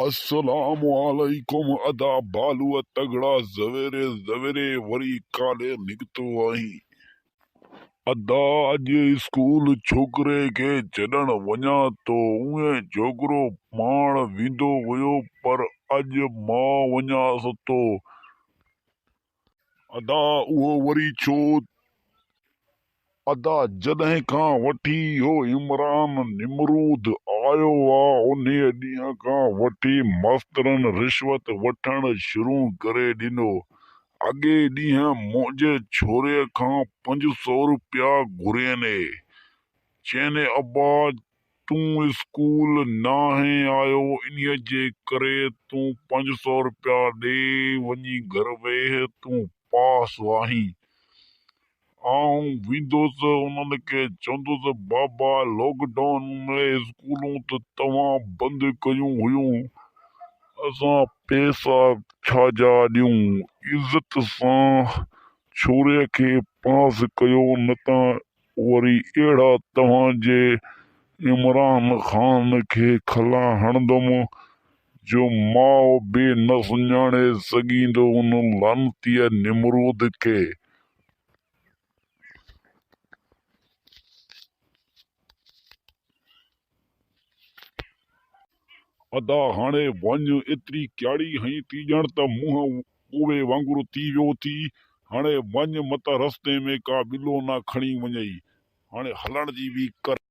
السلام عليڪم ادا بالوء تڳڙا زويري زويري وري ڪاڏي نڪتو آهين. ادا اڄ اسڪول ڇوڪري کي ڇڏڻ وڃان ٿو اونئين ڇوڪرو پاڻ ويندو هيو پر اڄ مان وڃانس ٿو. ادا اهو وري ڇو؟ ادا جڏهن کان وٺي اهو عمران نمرود آيو آ انهيء ڏينهن کان وٺي ماسترن رشوت وٺڻ شروع ڪري ڏنو. اڳي ڏينهن منهنجي ڇوري کان 500 روپيا گهريني. چيني ابا تون اسڪول ناهين آيو انهيء جي ڪري تون 500 روپيا ڏي وڃي گهر ويهه تون پاس آهين. آئون ويندس انهن کي چوندس بابا لاڪ ڊائون ۾ اسڪولون ته توهان بند ڪيون هيون اسان پئسا ڇا جا ڏيون عزت سان ڇوري کي پاس ڪيو نه ته وري اهڙا توهان جي عمران خان کي کلان هڻندم جو ماء به نه سڃاڻي سگهيندو ان لعنتيء نمرود کي. ادا هاڻي وڃ ايتري ڪياڙي هنئي ٿي ڄڻ ته منهن ڪوئي وانگر ٿي ويو ٿي هاڻي وڃ متان رستي ۾ ڪا ٻلو نه کڻي وڃئي هاڻي هلڻ جي به ڪر.